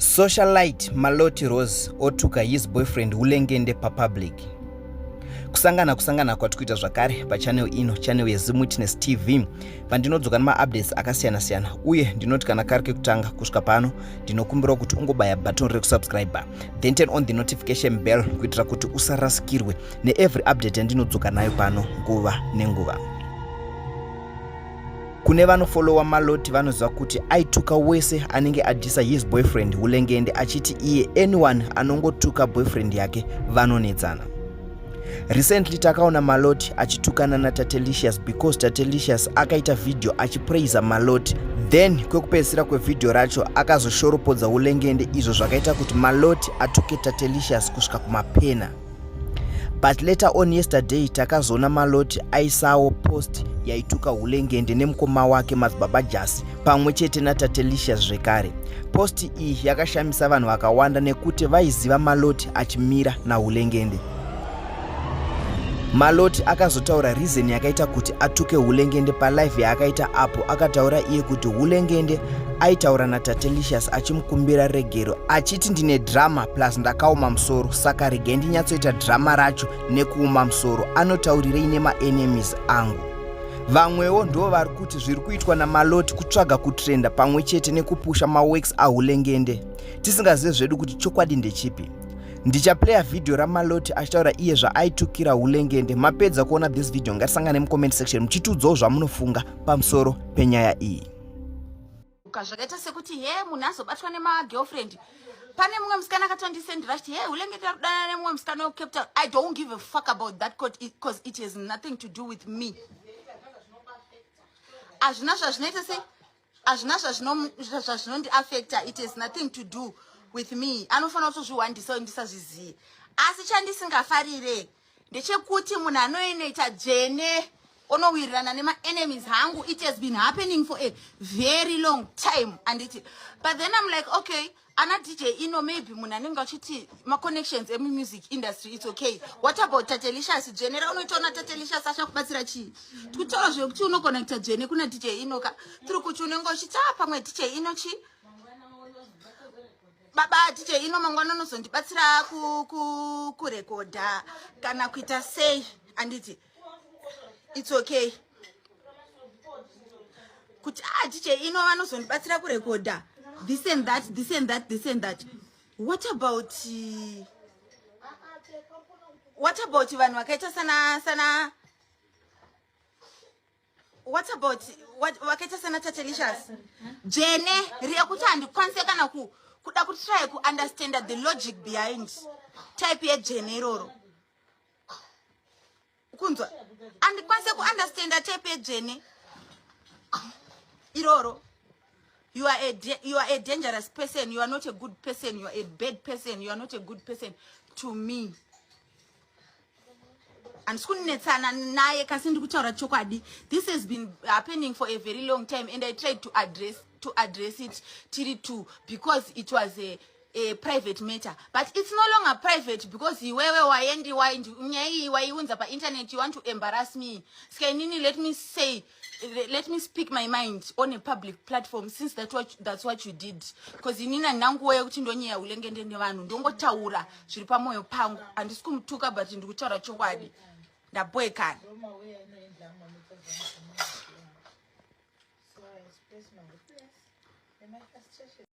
Socialite Maloti Rose otuka his boyfriend Hulengende papublic. Kusangana kusangana kwati kuita zvakare pachannel ino, channel yeZim Witness TV, pandinodzoka nemaupdates akasiyana siyana, uye ndinoti kana kari kekutanga kusvika pano, ndinokumbirawo kuti ungobaya button rekusubscribe, then turn on the notification bell kuitira kuti usarasikirwe neevery update yandinodzoka nayo pano nguva nenguva. Kune vanofolowa Maloti vanoziva kuti aituka wese anenge adhisa his boyfriend Hulengende, achiti iye anyone anongotuka boyfriend yake vanonetsana. Recently takaona Maloti achitukana naTatelicious because Tatelicious akaita video achipraisa Maloti, then kwekupedzisira kwevhidhiyo racho akazoshoropodza Hulengende, izvo zvakaita kuti Maloti atuke Tatelicious kusvika kumapena. But later on yesterday takazoona Maloti aisawo post yaituka Hulengende nemukoma wake Madzibaba Jasi pamwe chete naTatelicious zvekare. Post iyi yakashamisa vanhu vakawanda nekuti vaiziva Maloti achimira naHulengende. Maloti akazotaura reason yakaita kuti atuke Hulengende palive yaakaita apo akataura iye kuti Hulengende aitaura naTatelicious achimukumbira regero achiti ndine drama plus ndakaoma musoro, saka regai ndinyatsoita drama racho nekuuma musoro, anotaurirei nemaenemies angu. Vamwewo ndo vari kuti zviri kuitwa naMaloti kutsvaga kutrenda pamwe chete nekupusha maworks aHulengende, tisingazive zvedu kuti chokwadi ndechipi. Ndichaplaya vhidhiyo raMaloti achitaura iye zvaaitukira Hulengende. Mapedza kuona this video, ngatisangane mucomment section muchitiudzawo zvamunofunga pamusoro penyaya iyi. Zvakaita sekuti he munhu azobatwa nemagirlfriend. Pane mumwe musikana akatondisendera achiti, "He, Hulengende arikudanana nemumwe musikana wekuCape Town." I don't give a fuck about that because it has nothing to do with me. Hazvina zvazvinoita sei, hazvina zvazvinondiafecta. It has nothing to do with me. Anofanira kutozviwandisa ndisazvizive. Asi chandisingafarire ndechekuti munhu anoinoita dzvene onowirirana nemaenemies hangu. It has been happening for a very long time, anditi? But then I'm like, okay, ana DJ ino, maybe munhu anenge achiti maconnections emumusic industry, it's okay. What about Tatelicious? Dzvene raunoitaona Tatelicious achakubatsira chii? Tikutaura zvekuti unogona kuita dzvene kuna DJ inoka tiri kuti unenge uchiti a pamwe DJ ino chi baba DJ ino mangwana unozondibatsira kurekodha kana kuita sei, anditi? It's okay kuti ah, DJ ino vanozondibatsira kurekodha this and that, this and that, this and that. What about vanhu vakaita sana what about vakaita sana Tatelicious? Dzvene rekuti handikwanise kana kuda kutry kuunderstanda the logic behind type yedzvene iroro. Kunzwa, handikwanise kuunderstanda type yedzvene iroro. You are a dangerous person. You are not a good person. You are a bad person. You are not a good person to me. Handisi kunetsana naye, kasi ndiri kutaura chokwadi. This has been happening for a very long time and I tried to address it tiri two because it was a private matter, but it's no longer private because iwewe waendi nyaya iyi waiunza painternet. You want to embarrass me. Saka inini, let me say, let me speak my mind on a public platform since that's what you did, because inini handina nguva yekuti ndonyeya Hulengende nevanhu. Ndongotaura zviri pamwoyo pangu. Handisi kumutuka, but ndiri kutaura chokwadi. Ndaboekana. So I express my, my frustration.